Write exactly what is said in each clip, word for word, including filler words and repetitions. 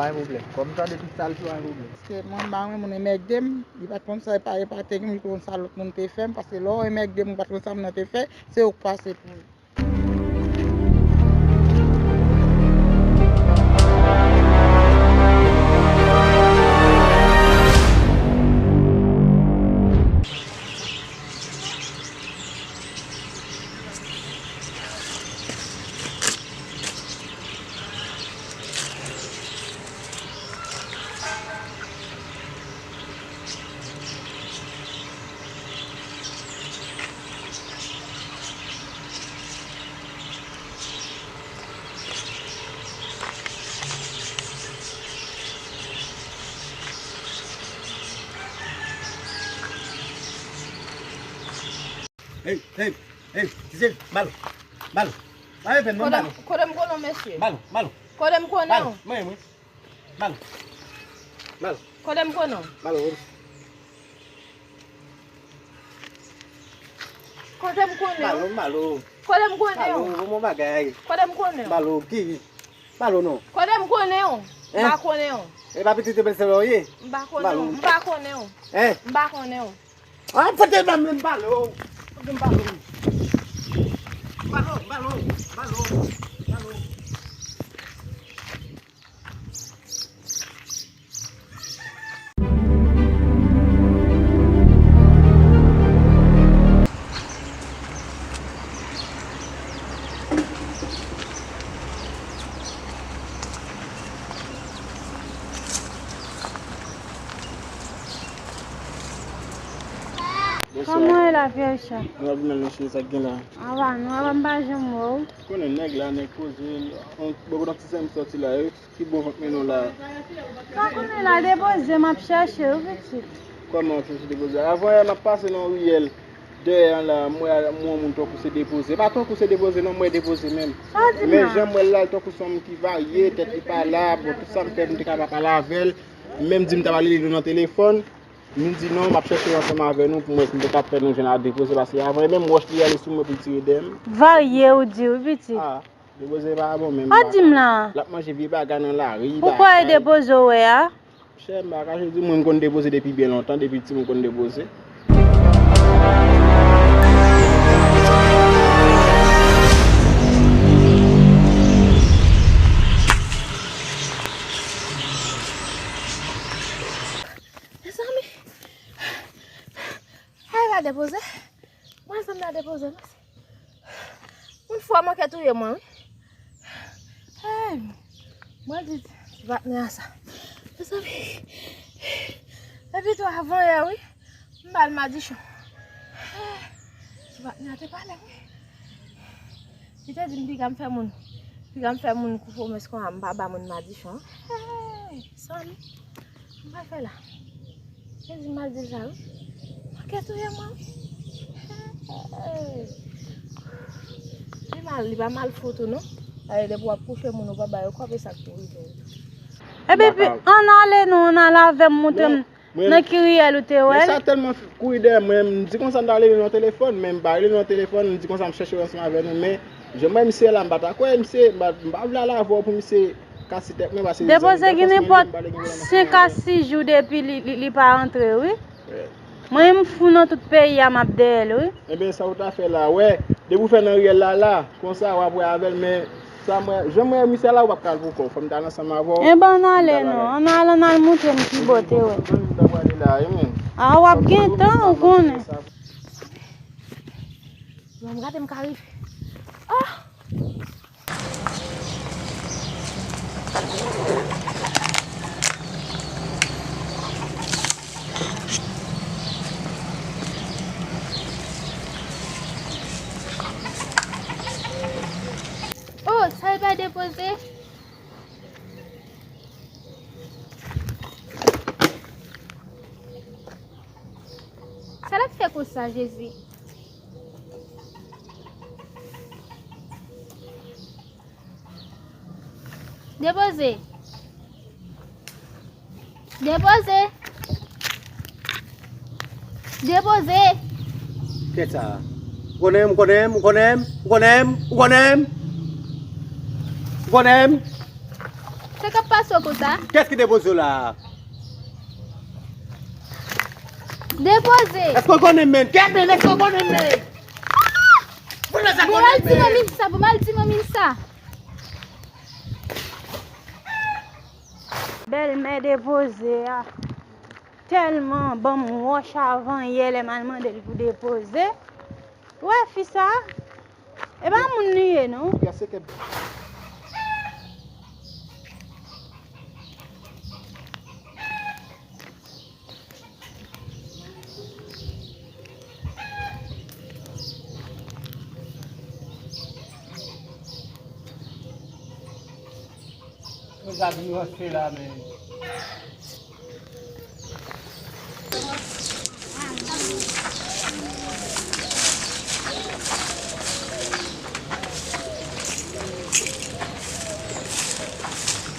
Pa gen pwoblèm. Kòm m tande tout sa l di, pa gen pwoblèm. Paske mwen, m pa renmen moun enmègde m. Li pa t konn sa, e pa, e pa te gen, li konn sa lòt moun te fè m. Paske lè w enmègde m, ou pa t konn sa moun nan te fè, se ou k pase pou li. Hey, hey, hey, Gisèle, balo, balo. Pa fè pèn non, balo. Kote m konnen w, mesye? Balo, balo. Kote m konnen w? Balo, mwen, mwen. Balo. Balo. Kote m konnen w? Balo. Kote m konnen w? Balo, balo. Kote m konnen w? Balo, bon, bon bagay. Kote m konnen w? Balo, ki? Balo non. Kote m konnen w? M pa konnen w. E pa pitit bèlsè w ye? M pa konnen w. M pa konnen w. Hein? M pa konnen w. Ah, fote nan men balo. Fote nan balo. Balo, balo, balo, balo. Kòman w ye la, Pierre Richard? Mwen ap di men mesye, sa k gen la? Anba nou, anba m pa janm wè w. Konnen nèg la, nèg koze, on, bò kote ti sè m sòti la, yo, ki bò vant men nou la. Sa konnen la, Depoze, m ap chèche w, pitit. Kòman w ap chèche Depoze? Avan yè, m ap pase nan riyèl dèyè an la, m wè, m wè yon moun tankou se Depoze. Pa tankou se Depoze, non, m wè Depoze menm. Sa w di m la? Men jan m wè l la, l tankou se yon moun ki varye, tèt li pa la, bon, tout sa m fè, m te ka pa pale avè l. M menm di m ta pale li nan telefòn. M di non, m ap chèche ansanm avè nou pou m wè si m te ka fè nou jwenn a Depoze, paske avan e menm wòch li ale sou mwen pou l tire dèyè m. Varye ou di wi, pitit. Ah, Depoze pa bon menm. Pa di m la. L ap manje vye bagay nan lari. Ou kwè e Depoze w wè a? Chè, m pa kache di moun m konn Depoze depi byen lontan, depi piti m konn Depoze. Mezanmi, ay la Depoze. Mwen sanm la Depoze, mèsi. Moun fou a manke touye mwen, wi. Hey, mwen di ti patnè a sa. Mezanmi, epi tou avan yè, wi, m ba l madichon. Hey, ti patnè a te pale, wi. Li te di m piga m fè moun, piga m fè moun kou pwomès konsa, m pa ba moun madichon. Hey, sanm. M pa fè la. Se di m al di l sa wi. Manke touye mwen wi. Li mal, li pa mal fou tou non. Ay, depi w ap kouche moun ou pa ba yo kòb, e sa k pou rive w. Epi, epi, ann ale non, ann ale avè m, montre m nan ki riyèl ou te wè l. Men sa tèlman kouri dèyè mwen, m di konsa m ta rele l nan telefòn, men m pa rele l nan telefòn, m di konsa m chèche w ansanm avè nou, men jan m wè misye la, m pa ta kwè misye, m pa, m pa vle al avè w pou misye kase tèt mwen, paske Depoze gen nenpòt senk a sis jou depi li, li, li pa rantre, wi. Mwen, m fou nan tout peyi a, m ap dèyè l, wi. Ebyen, sa w ta fè la, wè, depi w fè nan riyèl la, la, konsa, w ap wè avè l, men sa m wè, jan m wè misye la, ou p ap ka al pou kò w, fò m t al ansanm avè w. Ebyen, ann ale non, ann al, ann al montre m ki bò te wè. A, w ap gen tan, ou konnen. Bon, gade m ka rive. Oh! Oh, sa e pa Depoze? Sa l ap fè konsa, Jezi? Depoze. Depoze. Depoze. Kiyès sa? Ou konnen m, ou konnen m, ou konnen m, ou konnen m, ou konnen m, ou konnen m. Sa k ap pase w konsa? Kiyès ki depoze w la a? Depoze! Èske w konnen men? Kèmen, èske w konnen men? Pou lè sa konnen men? Bon, al di manmi m sa, bon, al di manmi m sa. Bèlmè depoze a tèlman ban m wòch avan yè lè m al mande l pou depoze. Wè fi sa, e pa moun li ye non. Pou sa vin ranse la menm.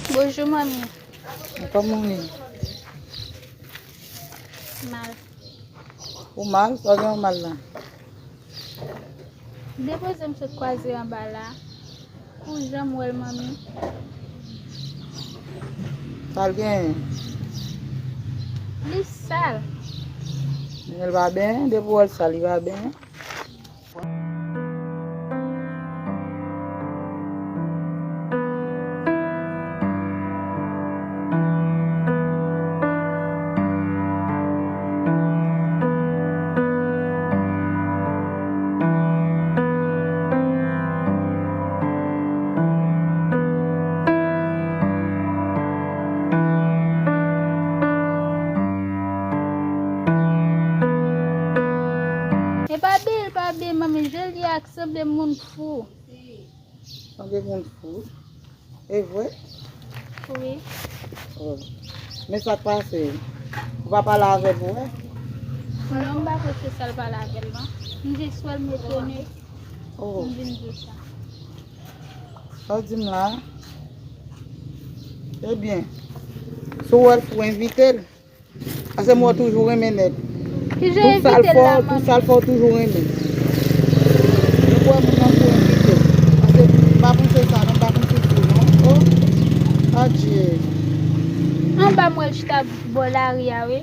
Bonjou manmi. Kòman w ye? Mal. Ou mal? Sa w gen w mal la? Depoze m sot kwaze anba la. Ou janm wè l manmi? Sa l genyen? Li sal. Men l pa benyen, depi w wè l sal, li pa benyen. E pa byen, pa byen, manmi, je li ak sanble moun fou. Sanble moun fou. E vre? Wi. Oh. Men sa k pase? Ou pa pale avè l pou wè? Non, m pa kwè se sa l pale avè l, non. M jis wè l, m etone. Oh. M vin di w sa. Sa w di m la? Ebyen, si w wè l fou, envite l. Paske mwen toujou renmen nèg. Ki jan envite l la, manmi? Tout sa l fè, w toujou renmen. Ou wè moun nan pou envite l. Paske m pa panse sa, non, m pa panse sa, non. Oh, adye. Anba m wè l chita bò lari a, wi.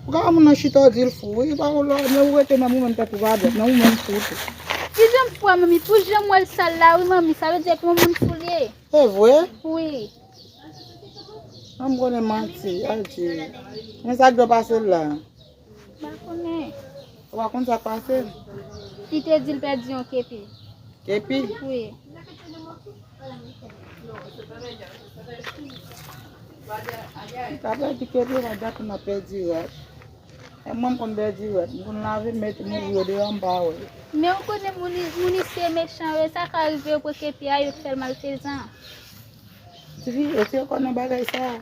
Ou ka wè moun nan chita, w di l fou, wi, pa wè lò, men ou rete menm ou menm tèt ou pa dwat, men ou menm fou tou. Ki jan m fou a, manmi? Pou jan m wè l sal la, wi, manmi, sa vle di se yon moun fou l ye. Se vre? Wi. An m konnen manti, adye. Men sa k dwe pase l la? M pa konnen. Ou pa konn sa k pase l? Li te di l pèdi yon kepi. Kepi? Wi. Li ta pèdi kepi, pa djè konn ap pèdi rad. E mwen m konn pèdi rad. M konn lave, m mete mouri yo deyò, m pa wè. Men ou konnen moun, moun isi mechan, wi, sa ka rive yo pran kepi a, yo fè l malfezan. Tifi, retire kò w nan bagay sa.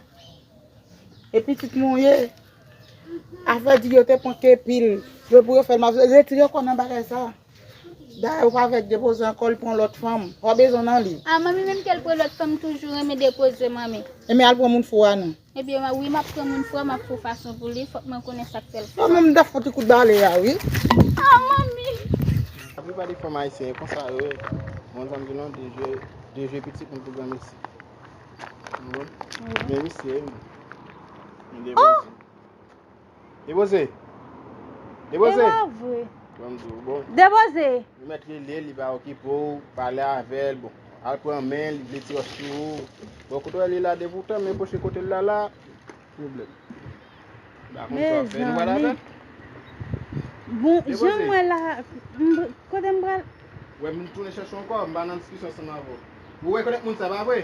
E pitit mwen w ye. Afè di yo te pran kepi l, yo pou yo fè l mal. Retire kò w nan bagay sa. Dayè, ou pa vle depoze ankò, li pran lòt fanm. Ou pa bezwen nan li. A, manmi, menm ke l pran lòt fanm, toujou renmen depoze, manmi. Ebyen, al pran moun fou a non. Ebyen, wi, m ap pran moun fou a, m ap fè fason pou li, fòk mwen konnen sa k fè l fou. Ou menm, m t ap fè ti kout bale a, wi. A, manmi. Laplipa de fanm ayisyen, e konsa yo ye. Bon, sa m di non, de je, de je pitit moun pou granmesi. Bon. Wi. Men misye, men. Men depoze. Depoze. Depoze. E pa vre. Bon, m di w, bon. Depoze. Ou mèt rele l, li pa okipe w, pale avè l, bon. Al pran men l, li vle ti wòch sou ou. Bon, kote w wè li la, depi w tanmen pwoche kote l la, la, pwoblèm. M pa konn sa w ap fè, nou pral avè l. Bon, jan m wè la, m, kote m pral? Wè, m tounen chèche w ankò, m pa nan diskisyon ansanm avè w. Ou rekonèt moun sa, pa vre?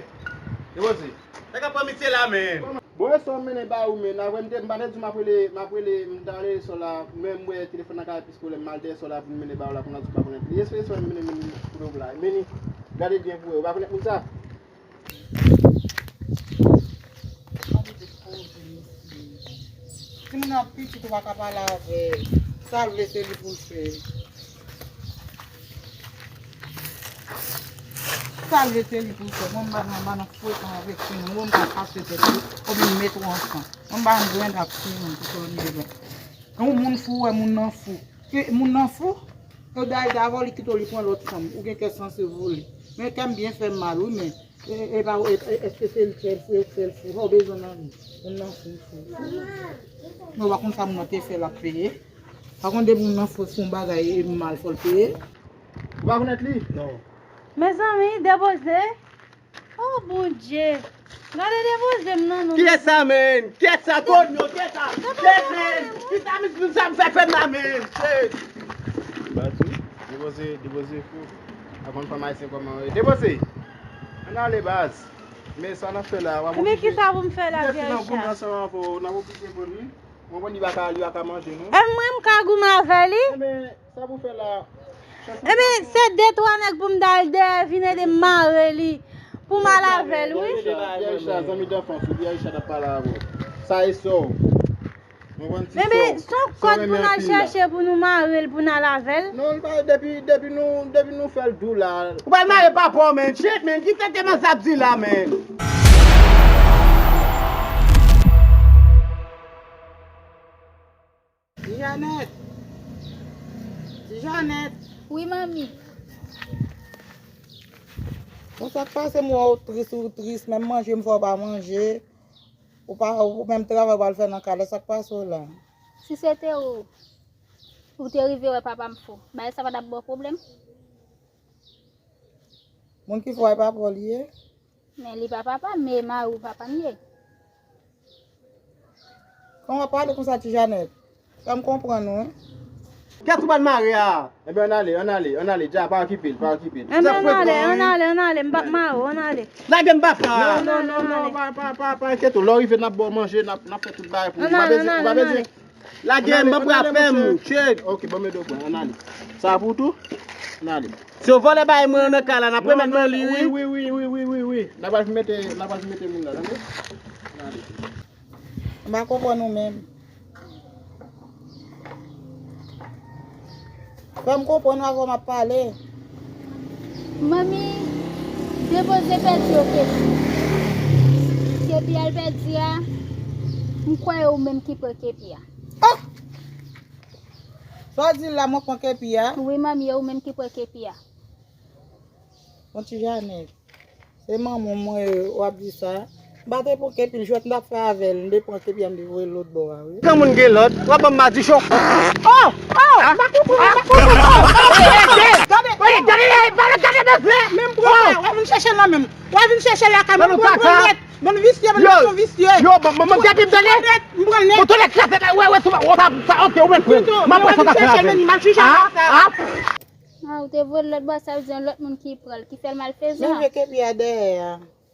Depoze. Nèg ap pran misye la, men. Bon, e sa w mennen ba ou, men, apre m te, m pa te di w m ap rele, m ap rele, m ta rele sè w la, men m wè telefòn nan ka plis pwoblèm, m al dèyè sè w la pou m mennen ba ou la, kounye a w di w pa konèt li. E sè w la mennen, mennen kote w la. Men, gade byen pou wè, ou pa konèt moun sa? Timoun nan pitit, ou pa ka pale avè l. Sa l vle, se li pou l fè. Sa l rete li pou kò. Mwen, m pa nan, m pa nan frekan avèk timoun. Mwen, m pa fache tèt li. Oubyen m met ou ansanm. Mwen, m pa nan grenn ak timoun pou timoun bezwen. Yon moun fou, wè moun nan fou. Ke moun nan fou? Yo dayè avè w, li kite w, li pran lòt fanm. Ou gen kè sanse vole. Men kè m byen fè m mal, wi, men e, e pa, e, e, èske se l sèl fou, e sèl fou? Non, bezwen nan li. Moun nan fou, fou. Men w pa konn sa moun nan te fè, l ap peye. Pa konn de moun nan fò fè yon bagay e mal fò l peye. Ou pa konèt li? Non. Mezanmi, depoze. Oh, Bondye. Gade depoze m nan non. Kiyès sa, men? Kiyès sa, Tonyo? Kiyès sa? Shit, men. Kisa misye sa m fè fè m la, men? Shit. Baz, wi. Depoze, depoze fou. Avan fanm ayisyen kòman yo ye. Depoze. Ann ale, baz. Men sa n ap fè la, w ap oblije. Men kisa pou m fè la, Pierre Richard? N ap oblije pran li. Mwen konn li pa ka, li pa ka manje, non. E mwen, m ka goumen avè li? Enben, sa pou fè la? Enben, se de twa nèg pou m t al dèyè vin ede m mare li, pou m al avè l, wi. Pierre Richard, zanmi danfans ou, Pierre Richard ap pale avè w. Sa e sè w. Mwen konn ti sè w. Enben, se yon kòd pou n al chèche pou nou mare l, pou n al avè l. Non, li pa, depi, depi nou, depi nou fè l dou la. Ou pral mare papa w, men. Shit, men. Ki tèt te manzè ap di la, men. Ti Janèt. Ti Janèt. Wi, manmi. Bon, sa k pase, m wè w tris, ou tris, menm manje m fè w pa manje. Ou pa, ou menm travay w pral fè nan kay la, sa k pase w la? Si se te ou, ou te rive wè papa m fou, bagay sa pa t ap ba w pwoblèm? Moun ki fou a, e papa w li ye? Men li pa papa m, men mari w papa m ye. Kòman w ap pale konsa, Ti Janèt? Fè m konprann ou, wi. Kèt ou pral mare a? Enben, ann ale, ann ale, ann ale, dja, pa okipe l, pa okipe l. Enben, ann ale, ann ale, ann ale, m p ap mare w, ann ale. Lage m, papa! Non, non, non, non, pa, pa, pa, pa enkyete w. Lè w rive, n ap ba w manje, n ap, n ap fè tout bagay pou ou. Ou pa bezwen, ou pa bezwen. Lage m, m ap pran afè m, shit. Ok, ban m ede w pran, ann ale. Sa pou ou tou? Ann ale. Si w vòlè bagay mwen nan kay la, n ap remèt mwen li, wi. Wi, wi, wi, wi, wi, wi. N ap al mete, n ap al mete moun la, tande? Ann ale. M pa konprann ou menm. Fè m konprann ou avan m ap pale. Manmi, depoze pèdi yo kepi. Kepi a l pèdi a, m kwè e ou menm ki pran kepi a. Ah! Sa w di la, mwen k pran kepi a? Wi, manmi, e ou menm ki pran kepi a. Bon, Ti Janèt. Se manman mwen w ap di sa. M pa te pran kepi l, jwèt m t ap fè avè l, m te pran kepi a, m te voye l lòt bò a, wi. Granmoun gen lòd, w ap ban m madichon. Oh! Oh! M pa konprann, m pa konprann. Oh! Gade, gade, gade, gade, gade, gade, men m pran, w ap vin chèche l nan men m. W ap vin chèche l lakay mwen, m pran l nèt. Bann visye, bann gason visye. Yo, bon, bon, bon, depi m tande. M pran l nèt. Bon, tande, kraze, wè, wè, sou, wè, sa, sa, ok, ou mèt frè. M ap wè sa ta kraze. Ah, ah. Ah, ou te voye l lòt bò, sa vle di yon lòt moun ki pran l, ki fè l malfezan. Men vye kepi a dèyè a.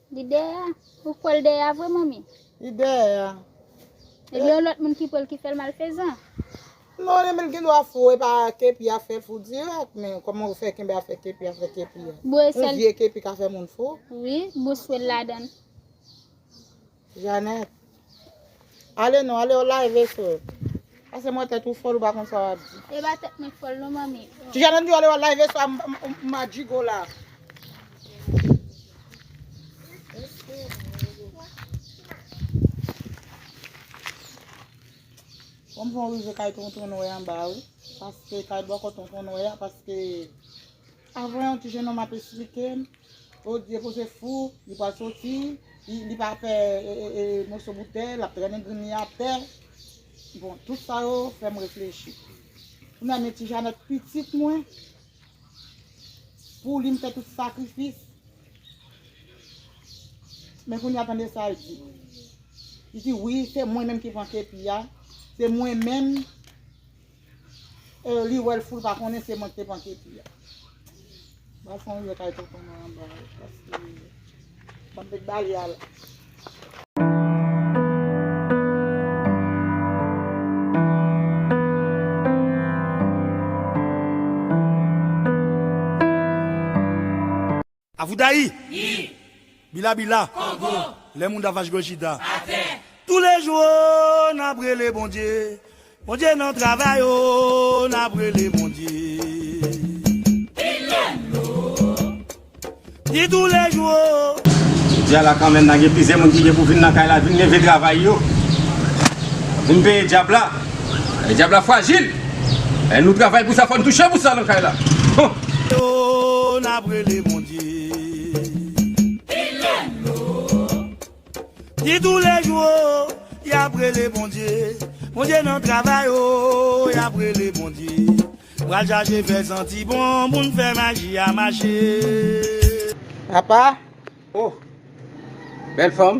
Li dèyè a? Ou kwè l dèyè a vre, manmi? Li dèyè a. Ebyen, yon lòt moun ki pran l ki fè l malfezan. Non, men l gen dwa fou, e pa kepi a fè l fou dirèk, men kòman ou fè kenbe afè kepi a, fè kepi a? Bon, e sèl. Yon vye kepi ka fè moun fou? Wi, bon, swe l ladan l. Janèt. Ale non, ale w lave sou. Pase mwen tèt ou fòl, ou pa konn sa w ap di. E pa tèt mwen fòl non, manmi. Ti Janèt di w ale w lave sou a, m, m, m, m a djigo la. Bon, m fè yon rive kay tonton Nwè anba, wi. Paske kay bòkò tonton Nwè a, paske Avan yon ti jennonm ap esplike m, yo di depoze fou, li pral soti, li, li pa pè, e, e, e, moso boutèy, l ap trennen grenn li atè. Bon, tout sa yo fè m reflechi. Kounye a, men ti Janèt pitit mwen, pou li m fè tout sakrifis. Men kounye a, tande sa l di. Li di, wi, se mwen menm ki pran kepi a. Se mwen menm. E, li wè l fou, l pa konnen se mwen ki te pran kepi a. M al fè yon rive kay tonton mwen anba, paske m ap met bale a la. Avoudayi! Yi! Bila bila! Kongo! Lè moun da vach gòjida! Atè! Toulejou n ap rele Bondye. Bondye nan travay o, n ap rele Bondye. Elano! Di tou le jou. Jodi a la kanmenm, nan gen plizyè moun ki gen pou vin nan kay la, vin leve travay yo. Vin peye dyab la. E dyab la frajil. E nou travay pou sa, fò n touche pou sa nan kay la. Hon. Yo, n ap rele Bondye. Di tou le jou, y ap rele Bondye. Bondye nan travay, o, y ap rele Bondye. Pral chache fè santi bon, moun fè maji a mache. Apa? Oh, bèl fanm.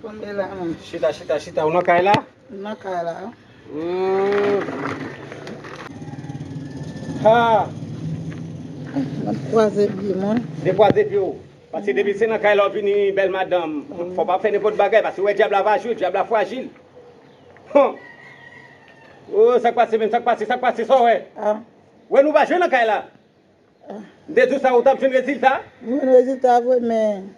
Tonbe la, man. Chita, chita, chita. Ou nan kay la? Nan kay la. Hmm. Ha! M ap kwaze pye mwen. Dekwaze pye w. Paske depi se nan kay la w vini, bèl madanm, fò w pa fè nenpòt bagay, paske w wè dyab la va jwe, dyab la frajil. Hon! Oh, sa k pase menm, sa k pase, sa k pase, sa w wè? Ah. Wè nou pa jwe nan kay la. Ah. M te di w sa, ou t ap jwenn rezilta? M jwenn rezilta vre, men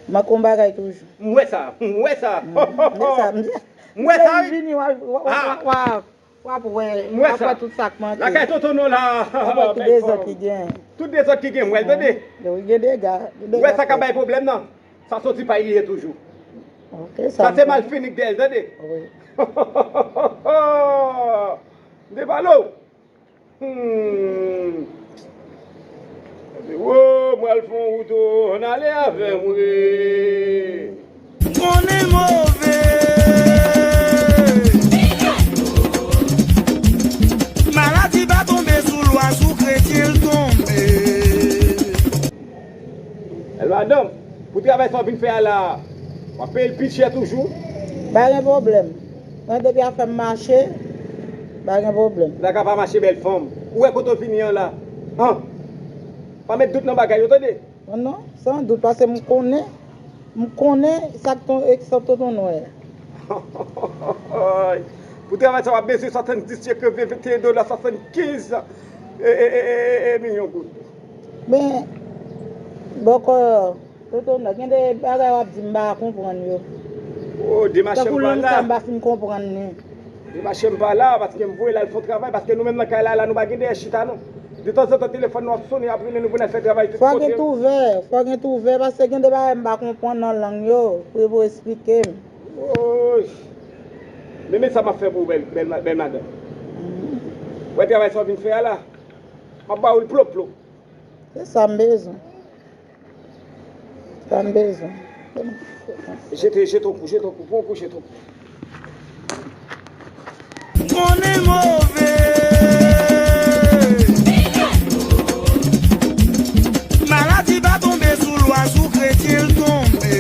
manke yon bagay toujou. M wè sa, m wè sa. M wè sa, m wè sa, wi. Vini, w ap, w ap, w ap, w ap, w ap wè, w ap wè tout sa k manke. Lakay tonton nou la. W ap wè tout dezòd ki gen. Tout dezòd ki gen, m wè l, tande. Wi, gen dega, gen dega. M wè sa k ap bay pwoblèm nan. Sa soti pa li ye toujou. Ok, sa se malfini k dèyè l, tande. Wi. M te pale w. Hmm. Epi, wo, mwen al fè yon wout, o, ann ale avè m, wi. Konnen move. Maladi pa tonbe sou lwa, sou kretyen l tonbe. Bèl madanm, pou travay sa w vin fè a la, w ap peye l pi chè toujou? Pa gen pwoblèm. Mwen, depi afè m mache, pa gen pwoblèm. Sa ka pa mache, bèl fanm. Ou wè kote w vini an la? An? Pa met dout nan bagay yo, tande? Non, non, san dout, paske m konnen, m konnen sa k ton-, sa tonton nou wè. Pou travay sa, w ap bezwen swasanndis cheke, venteyen dola, swasannkenz e, e, e, e, e milyon goud. Men, bòkò, tonton, gen de bagay w ap di m pa konprann yo. Oh, demachè m pa la. Tankou lang sa m pa fin konprann li. Demachè m pa la, paske m voye l al fè yon travay, paske nou menm nan kay la, la nou pa gen dèyè chita, non. Detanzantan, telefòn nou ap sonnen, y ap rele nou pou n al fè travay tout kote. Fò gen t ouvè, fò gen t ouvè, paske gen de bagay m pa konprann nan lang yo, pou, pou esplike m. Woy! Men, men sa m ap fè pou ou, bèl, bèl ma-, bèl madanm. Wè travay sa w vin fè a la? M ap ba ou l plop, plop. Se sa m bezwen. Sa m bezwen. Jete, jete yon kou, jete yon kou, pran yon kou, jete yon kou. Konnen move. Maladi pa tonbe sou lwa, sou kretyen l tonbe.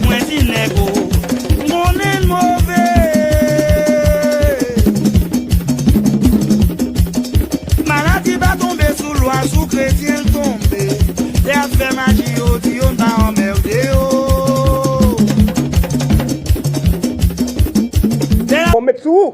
Mwen di nèg o, konnen move. Maladi pa tonbe sou lwa, sou kretyen l tonbe. Lè y ap fè maji, yo di yo n pa anmède yo. Fò m met sou ou.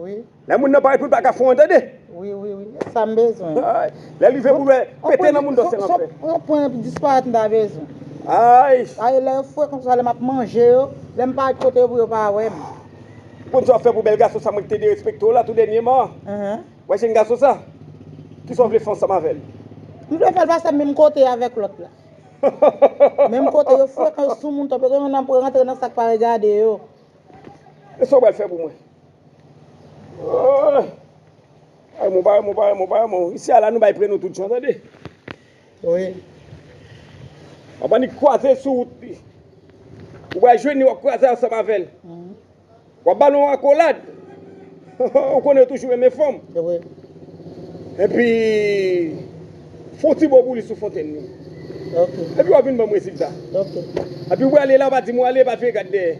Wi. Lè moun nan parèt pou l pa ka fè w, tande. Wi, wi, wi. Sa m bezwen. Ay, lè l rive pou l wè, pete nan moun dòsè an frè. Yon pwen disparèt m ta bezwen. Ay. Ay, lè yo fre konsa, lè m ap manje yo, lè m parèt kote yo pou yo pa wè m. Ou konn sa w ap fè pou bèl gason sa mwen ki te derespekte w la tou dènyèman an? Wè jèn gason sa? Kisa w vle fè ansanm avè l? M vle fè l pase menm kote avèk lòt la. Menm kote yo frekan, yo sou moun, tanpri yo nan rantre nan sa k pa regade yo. E sa w pral fè pou mwen? Ay, mwen pa renmen, mwen pa renmen, mwen pa renmen. Isi a la, nou bay pre nou tout jan, tande? Wi. W ap annik kwaze sou wout li. Ou pral jwenn li, w ap kwaze ansanm avè l. W ap ba l yon akolad. Ou konnen yo toujou renmen fanm. Epi, fè yon ti bo pou li sou fontenn li. Ok. Epi w ap vin ban m rezilta. Ok. Epi w prale la, w pa di m w ale, pa vire gad dèyè.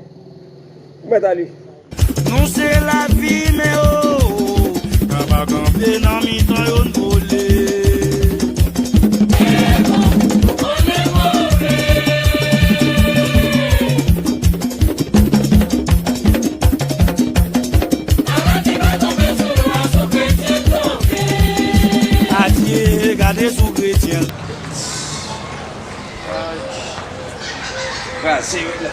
Ou mèt ale. Nou se lafimen o, sa pa kanpe nan mitan yo n kole. Adye, gade sou kretyen. Kraze wi la.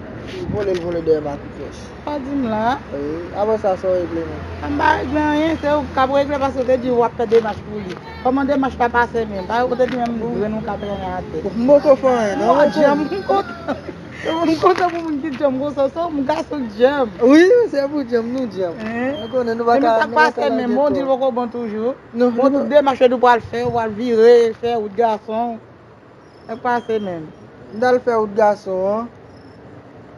Vole l vole dèyè Makoufèch. Pa di m la. Wi, apre sa, sa w regle menm? M pa regle anyen, se ou k ap regle paske w te di w ap fè demach pou li. Kòman demach la pase menm? Pa ou te di menm grenn ou ka trennen atè. M poko fè anyen, non. Mwen djanm, m kontan. M kontan pou moun ki djanm konsa, se yon gason k djanm. Wi, se pou djanm, nou djanm. Nou konnen, nou pa ka, nou pa ka lage to. Menm ou di l poko bon toujou. Bon, tout demach yo di w pral fè, w pral vire, fè wout gason. Sa k pase menm? M t al fè wout gason an.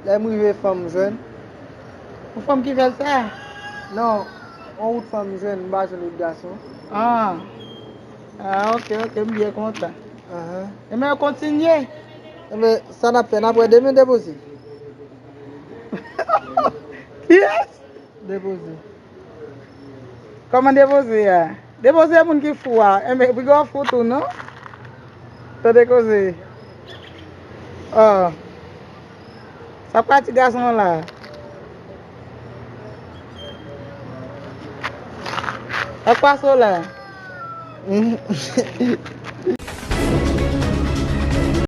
Lè m rive, fanm m jwenn. Yon fanm ki fè l sa? Non, yon wout fanm m jwenn, m pa jwenn wout gason. Ah. Ah, ok, ok, m byen kontan. Ahan. Ebyen, kontinye. Ebyen, sa n ap fè, n ap wè demen depoze. Kiyès? Depoze. Kòman depoze a? Depoze moun ki fou a. Enben, piga w fou tou, non? Tande koze. Ah. Sa pa ti gason an la. Sa k pase w la?